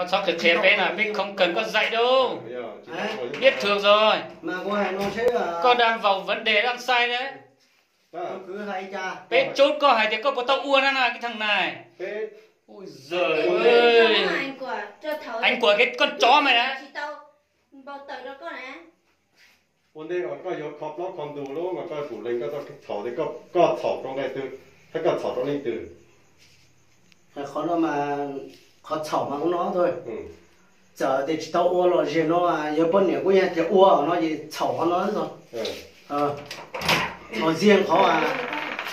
Koj txhob qhia qhia peb na, peb không cần koj dạy đâu. Biết thường rồi. Koj đang vào vấn đề đang sai đấy. Peb chốt koj hais tias koj puas tau ua na na cái thằng này. Ui giời ơi. Anh của cái con chó mày đấy. Ua ntej uas koj yuav kho plaub kho ntug lub mas koj kuj lees koj txoj txhaum tias koj txhaum rau nqe twg, thiab koj txhaum rau leej twg. Qhov no mas, qhov txhaum mas ua no txawm tias tsis tau ua los zaum no yog poj niam kuj yog tias ua no ces txhaum qhov no xwb. Txhaum ziag qhov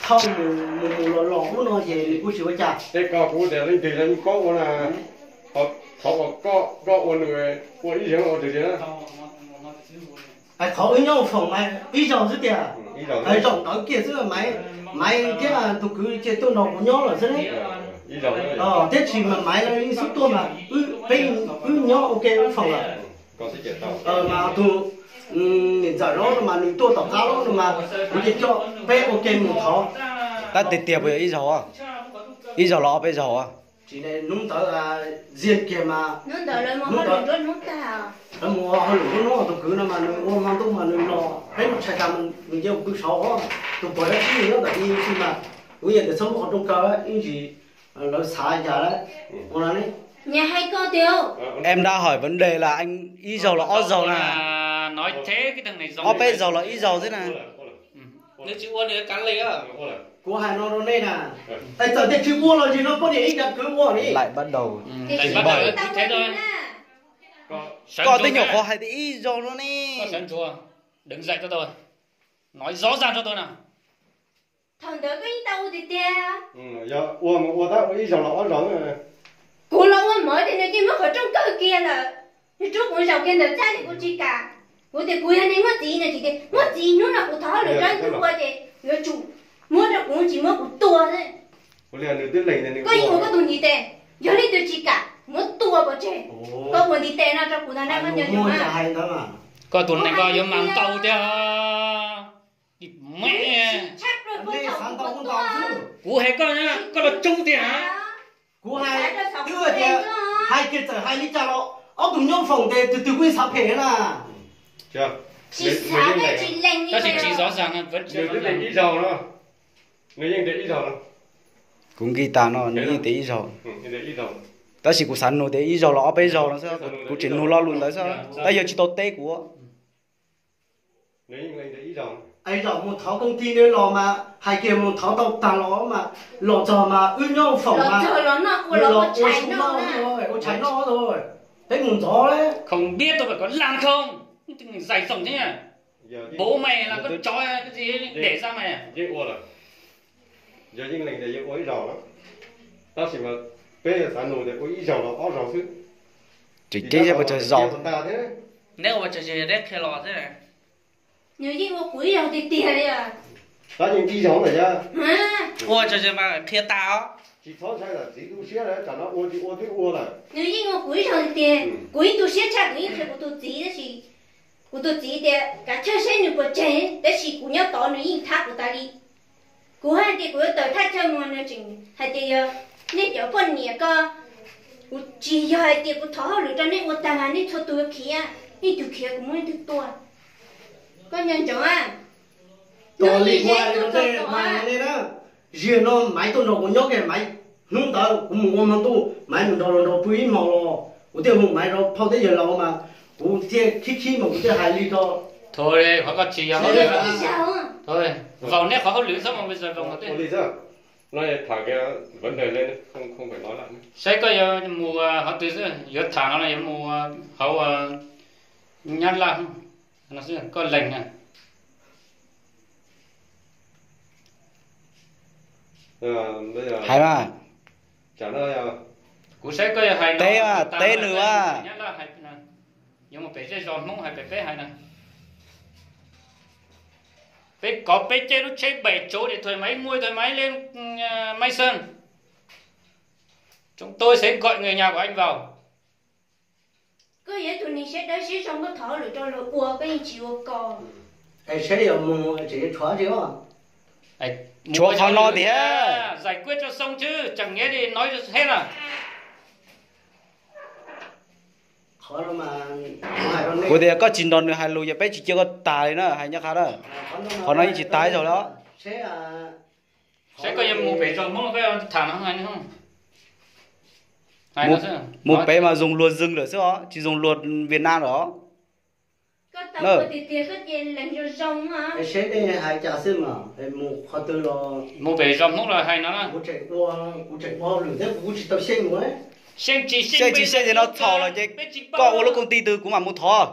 thauj mus mus los los ub no ces nws kuj tsis ua cas. Tej ko kuv tias leej twg los yeej paub ua na. Qhov uas koj ua nws ua ib zaug ua tiag tiag. Qhov wb nyob foom mas ib zaug xwb tiag. Zaum ntawd kiag xwb, Maiv thiab tus kwv ces tuaj nrog kuv nyob lawm xwb ne. Thiab tsis mas Maiv los yeej xub tuaj mas wb, peb wb nyob ua ke foom lawm. Mas tus niam ntxawm no mas nws tuaj tom qab no mas kuv ces coj peb ua ke mus thov. Tab tiag tiag puas yog ib zaug? Ib zaug los ob peb zaug? Tsis ne, hnub ntawd ziag kiag mas hnub ntawd lawv mus ua hauj lwm nruab hnub, tus kwv no mas nws ua hmo ntuj mas nws los peb mus tshais tas nws cia pw saud. Tus pog dab tsi nyob ntawm i si mas kuv yeej tias txhob muaj qhov rooj kaw ib ntsis lawv xav cas lawm. Ua no ne, Em đã hỏi vấn đề là anh ib zaug los ob zaug na. Ob peb zaug los ib zaug xwb na. Nws tsis ua nws kav li. Kuv hais no rau nej na, es txawm tias tsis ua los ntsis no poj niam ib cov kwv ua ni. Koj twb nyuam qhuav hais tias ib zaug no ne. Đừng dạy cho tôi. Nói rõ ràng cho tôi nào. Thaum ntawd koj yeej tau ua tiag tiag. Yog ua mas ua tab ua ib zaug los ob zaug. Kuv los ua mov tias nws cia muab qhov rooj kaw kiag lawm, nws rub kuv zaum kiag ntawm txaj ces kuv tsis kam. Kuv tias kuv yog neeg muaj txiv no, tsis tias muaj txiv hnub no kuv thov hauj lwm rau ib tug ua ces yuav tsum muab rau kuv, tsis muab kuv tua xwb. Koj yeej ua koj tus ntiv tes, yog leej twg tsis kam muab tua pov tseg. Koj ua ntiv tes no rau kuv ntag na, koj nco ntsoov na. Koj tus neeg koj yuav mas ntau tiag. Kuv hais koj, koj los coob tiag na. Kuv hais, twb tias hais kiag txawm hais li cas los ob tug nyob foom tes tus twg kuj xav phem na. Tab sis tsis xav, tab sis tsis xav, nws twb tias ib zaug no, nws yeej tias ib zaug no. Kuv nqis tas no nws yeej tias ib zaug. Tab sis kuv xav nug tias ib zaug los ob peb zaug no xwb, kuv tseem nug lo lus ntawd xwb, tab yog tsis tau teb kuv. Zaum mus thov koob tij nws los mas hais kiag mus thov tau tag los mas los txog mas wb nyob foom mas los ua su noj, ua tshais noj, peb mus ntxov lawm. Không biết tôi phải có làm không? Dạy dòng thế nhỉ? Bố mày là con chó, cái gì để ra mày à? Yog yeej lees tias yeej ua ib zaug lawm, tab sis mas peb xav nug tias ua ib zaug los ob zaug xwb. Tseem ceeb yog ua tsawg zaus. Neb ua tsawg zaus neb qhia los xwb. Nws yeej ua kuv ib zaug tiag tiag li os. Tab yeej ib zaug ntawm yog ua tsawg zaus mas qhia tas os. Tsis txhob ntshai lawm, txiv tu siab lawm, tsam no ua tsis ua twb ua lawm. Nws yeej ua kuv ib zaug tiag tiag, kuv yeej tu siab tshaj, kuv yeej qhia kuv tus txiv tab sis kuv tus txiv tias kav chawj saib nws puas tseg, tab sis kuv nyob tod nws yeej thab kuv tas li. Kuv hais tias kuv yuav tawm thaj chaw mus nws tseem hais tias yog nej cov poj niam ko, kuv tsis yog hais tias kuv thov hauj lwm rau nej ua tag mas nej txhua tus yuav khiav, nej tus khiav kuv muab nej tus tua. Koj nco ntsoov a. Tos li kuv hais rau nej mas ne na, ziag no Maiv tuaj nrog kuv nyob kiag Maiv, hnub ntawd kuv mus ua hmo ntuj Maiv mus nrog los nrog pw ib hmos los kuv thiaj hu Maiv rau phauj thiab yawg laus mas kuv thiaj khib khib mas kuv thiaj hais li ko. Thôi, khỏi có chỉ vào nữa. Thôi, vào nét khỏi hấp lưỡi sao mà bây giờ vào một tí. Saib koj yuav mus hauv twg xwb, yuav tham no los yuav mus hauv Nyab Laj no xwb, koj lees na. Hais mas. Kuv saib koj yuav hais no, teb mas, teb nws mas. Yuav mus pem zej zos Hmoob hais pem peb hais na. Peb có peb chiếc lub tsheb bảy chỗ, điện thoại máy, mua điện thoại máy lên, Mai Sơn. Chúng tôi sẽ gọi người nhà của anh vào. Koj yog ib tug neeg siab dawb siab zoo, koj thov hauj lwm rau luag ua, koj yeej tsis ua ko. Es saib yuav mus tseem tshuav tsis os. Tshuav qhov no tiag. Giải quyết cho xong chứ, chẳng nghĩa thì nói hết à. Kuv tias koj tsis nrog nws hais lus ces peb tsis cia koj tag li na, hais nyob qhov na. Qhov no yeej tsis tag ib zaug li os. Saib koj yuav mus pem zos Hmoob koj tham no hais no. Mus pem mas zoo luag Zwm lawm xwb os, tsis zoo luag Việt Nam lawm os. Mus pem zos Hmoob los hais no na. Xyeej tsis xyeej tias no txhaum los ces koj ua lub công ty twg kuv mam mus thov.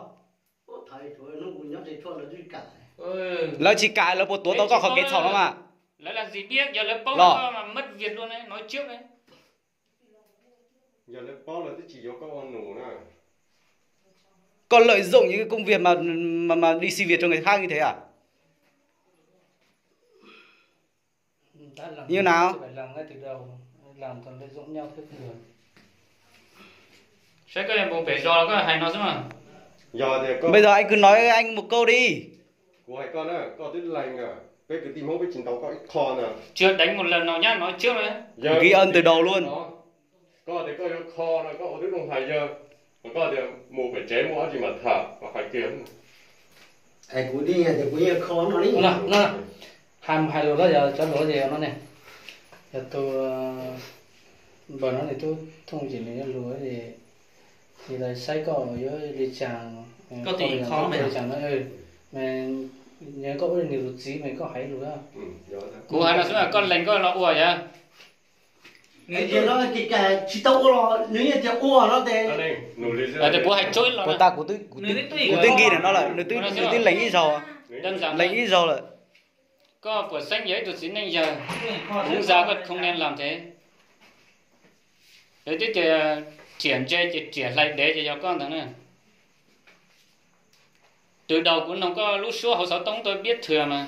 Lawv tsis kam lawv puas tuav tau koj qhov kev txhaum no mas. Lawv lam zis biab yog lawv paub los koj mas mab vias dua no tshiab. Yog lawv paub lawv twb tsis yuav koj ua nus na. Koj lợi dụng những cái công việc mà mà mà đi xin việc cho người khác như thế à? Như nào? Saib koj yuav mus pem zos los koj hais no xwb mas. Bây giờ anh cứ nói anh một câu đi. Kuv hais koj na, koj twb lees na, peb kwv tij Hmoob peb tsis ntaus koj ib qho na. Chưa đánh một lần nào nhá, nói trước đấy. Ghi âm từ đầu luôn. Koj tias koj yuav kho no koj ua twb zoo hais yawg, koj tias mus pem tsev muaj dab tsi mas tham, koj hais kiag. Kuv yeej tias kuv yeej kho no li. Hais mus hais lus los yog cov lus ces no ne, yog tus npawg no nws tub thooj ces nws yuav lus ces, ces lawv saib koj yuav li cas, koj li cas no, nws koj ua nws tus txiv mas koj hais lus. Kuv hais no xwb koj lees koj los ua yog. Tsis tau ua los nws yeej tias ua no tes. Kuv hais tsuab los, kuv twb nkig no lawm, nws twb lees ib zaug, lees ib zaug lawm. Koj puas xeeb yog ib tug txiv neej yawg, kuv za koj không nên làm thế. Lawv twb tias riam ntse ces riam hlais dev ces yog koj ntag na. Từ đầu kuv noog koj lub suab hauv xov tooj tôi biết thừa mà.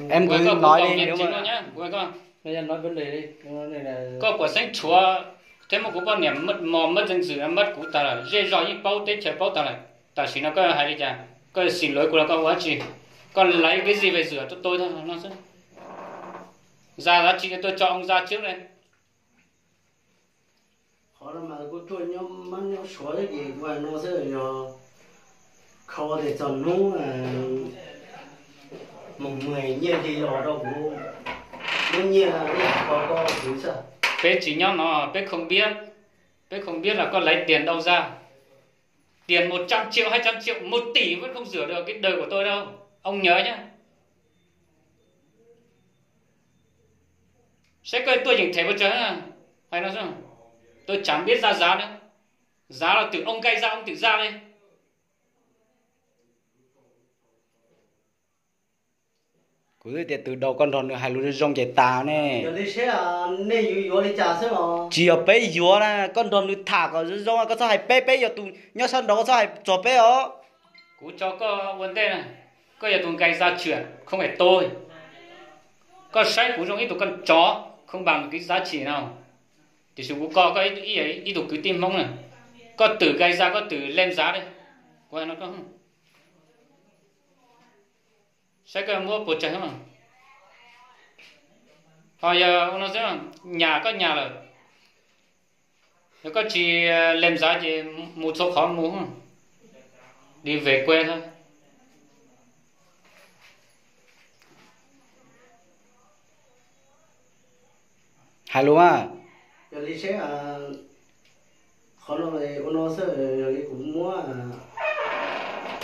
Em cứ nói đi, nếu mà Koj puas xeeb rhuav thiab muab kuv poj niam mos mab zeej xwm mab kuv tag lawm, zej zog yeej paub teb chaws paub tag lawm, tam sim no koj hais li cas? Koj xim luav kuv los koj ua dab tsi? Koj laiv cái gì về rửa tôi thôi no xwb. Ra dab tsi tuaj tso ông ra trước đây. Qhov no mas kuv tuaj nyob mab nyob suav ces kuv hais no xwb, yog kho tias txog hnub mus mus nyiaj ces yog rau kuv muab nyiaj ib kho koj xwb xwb. Peb tsis nyob no, peb không biết, peb không biết là koj lấy tiền đâu ra. Tiền một trăm triệu, hai trăm triệu, một tỷ vẫn không rửa được cái đời của tôi đâu. Ông nhớ nhá. Saib koj tuaj yeem them pes tsawg. Hais no xwb, tôi chẳng biết ra giá nữa. Giá là từ ông gây ra ông tự ra đi. Kuv twb tias từ đầu koj nrog nws hais lus zoo ces tas ne. Tsis yog peb yuav na, koj nrog nws tham kom zoo zoo, koj txhob hais peb, peb yog tus nyob sab nraud, koj txhob hais txog peb os. Kuv tso koj ua ntej na, koj yog tus nqaij za tshwm không phải tôi. Koj saib kuv zoo ib tug koj tsov không bằng cái giá trị nào. Tiam sis kuv ko koj ib tug kwv tij Hmoob na, koj twm nqaij za koj twm lem zav li. Kuv hais no koj saib koj muab puas tsawg. Ho yog ua no xwb, nyas koj nyas lawm, yog koj tsis lem zav ces mus txhua qhov mus, đi về quê thôi. Hais lus mas. Yog li seb, qhov no ua no xwb, yog li kuv muab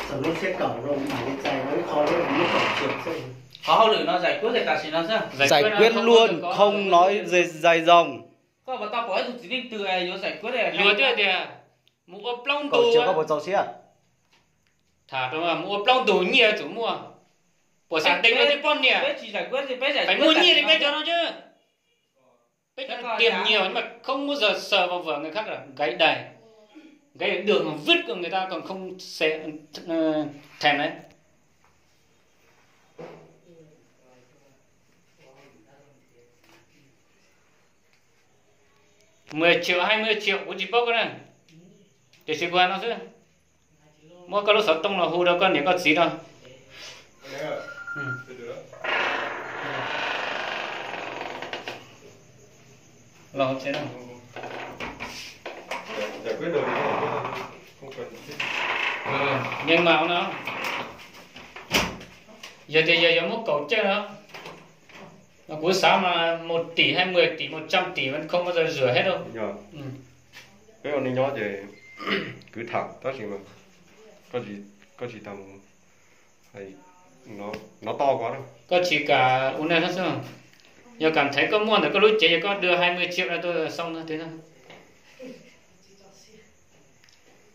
txog hnub xiab kaum rau mam li txais ib qho, kuv muab kaum tsiaum xwb. Qhov hauj lwm no giải quyết tam sim no xwb. Giải quyết luôn, không nói dài dòng. Koj puas tau pom ib tug txiv neej twg yuav giải quyết? Luag twb tias mus ua plaub ntug, koj puas txaus siab? Tham rau mus ua plaub ntug nyiaj tsum muaj. Puas xeeb teev rau tej poj niam, peb tsis giải quyết, peb giải quyết, muaj nyiaj li peb cov no chứ. Peb cov tiam nhiều nhưng mà không bao giờ sờ vào vợ người khác cả, gãy đàn, gãy được mà vứt, người ta còn không thèm đấy. Mười triệu, hai mươi triệu kuv tsis paub koj na, tiam sis kuv hais no xwb, muab koj lub xov tooj los hu rau koj niam koj txiv no. Los hauv tsev no. Nyeej mas no, yog tias yog yuav muab kaum cawj no, no kuv xav mas một tỷ, hai mươi tỷ, một trăm tỷ vẫn không bao giờ rửa hết đâu. Peb ua neej nyob ces kwv tham tab sis mas koj tsis tau nov toj ko. Koj tsis kam ua neej xwb. Yog cảm thấy koj muaj ntawm koj lub cev, yog koj đưa hai mươi triệu ra tôi xong thôi.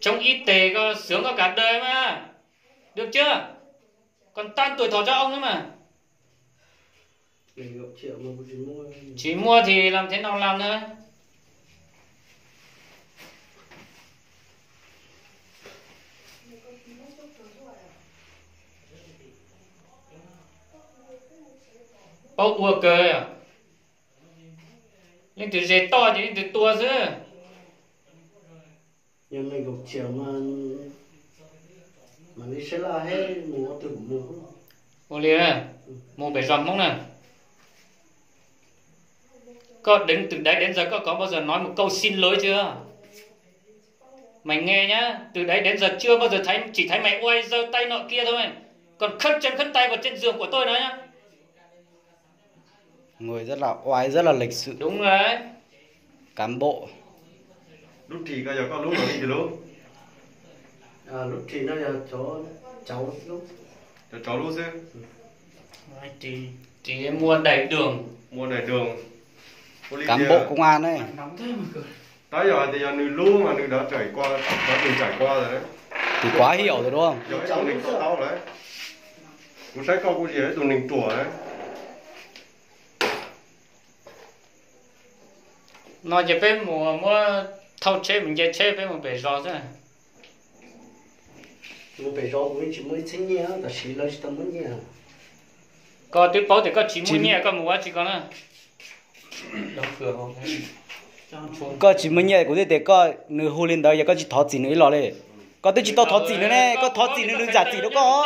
Chống ít tiền koj sướng koj cả đời mà. Được chưa? Còn tan tuổi thọ cho ông nữa mà. Tsis muaj thì làm thế nào làm nữa. Paub ua kawg, leej twg ze toj ces leej twg tua xwb. Yog neeg kaum ciam mas, mas nej sab laj thiab mus ua twg kuv mus. Ua li, mus pem zos Hmoob na. Koj đứng từ đấy đến giờ koj có bao giờ nói một câu xin lỗi chưa? Mày nghe nhá, từ đấy đến giờ chưa bao giờ thấy, chỉ thấy mày oai giơ tay nọ kia thôi. Còn khất chân khất tay vào trên giường của tôi nói nhá. Người rất là oai, rất là lịch sự. Đúng rồi. Cán bộ. Lub ris ko yog koj lub los leej twg lub? Lub ris no yog cov, cov lub xwb. Ris mua đầy đường. Mua đầy đường. Cán bộ công an ấy. Tab yog hais tias yog nws lub mas nws đã trải qua, đã từng trải qua rồi đấy. Thì quá hiểu rồi đúng không? Yog ib tug neeg to taub lawm. Kuv saib koj kuj yog ib tug neeg ruam lawm. No ces peb mus muab thauj tsheb mus nce tsheb peb mus pem zos xwb. Mus pem zos kuv yeej tsis muaj ib txhiab nyiaj, tam sim lawv tsis tau muab nyiaj. Koj twb paub tias koj tsis muaj nyiaj koj mus ua tsi ko na. Koj tsis muaj nyiaj kuv thiaj tias koj, nws hu li ntawd yog koj tsis thov txim nws ib los li. Koj twb tsis tau thov txim nws ne, koj thov txim nws nws zam txim rau koj.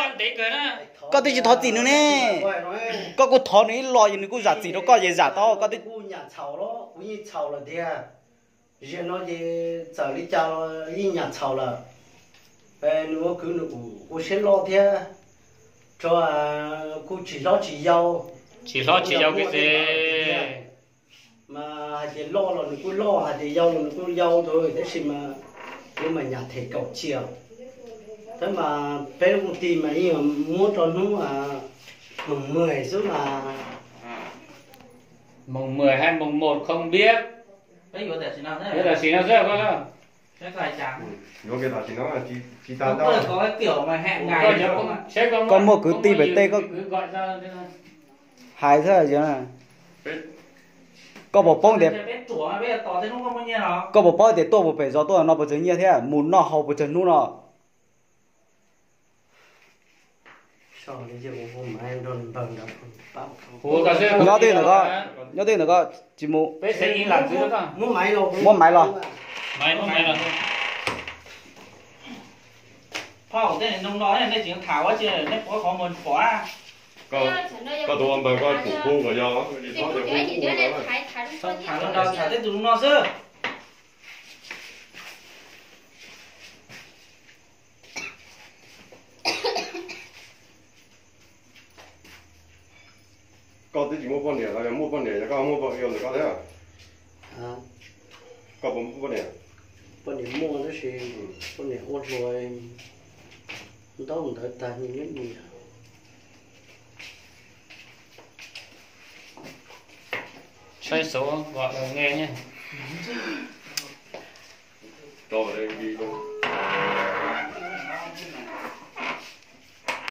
Koj twb tsis thov txim nws ne. Koj kuj thov nws ib los ces nws kuj zam txim rau koj ces zam tau koj twb. Zaum no ces txawm li cas los yeej nyam txhaum lawm. Nws ua kwv nws kuj ua siab loj thiab, tso kuj tsis hlob tsis yau. Tsis hlob tsis yau kiag xwb. Mas hais tias loj los nws kuj loj, hais tias yau los nws kuj yau ntag, tab sis mas kuv mas nyam them kaum ciam. Tab mas peb lub koom tij mas yeej muab rau hnub mùng mười xwb mas. Mùng mười hay mùng một không biết. Yuav tam sim no xwb. Yuav tam sim no tsis tas tau. Koj muaj kwv tij pem tej koj hais xwb. Koj puas paub tias, koj puas paub tias tuaj mus pem zos tuaj no puas tsawg nyiaj thiab mus noj haus puas tsawg hnub no? Nyob twg ntawm ko, nyob twg ntawm ko, tsis mus. Muab maiv los. Koj tus ua npawg koj tsum pub kom yog. Koj twb tsis muaj poj niam los yog muaj poj niam, yog koj muaj poj niam ntawm koj thiab. Koj puas muaj poj niam? Poj niam muaj tab sis poj niam ua hluas ntaub ntawv tag nws nyob ib mus. Saib xov kom nghe nhé.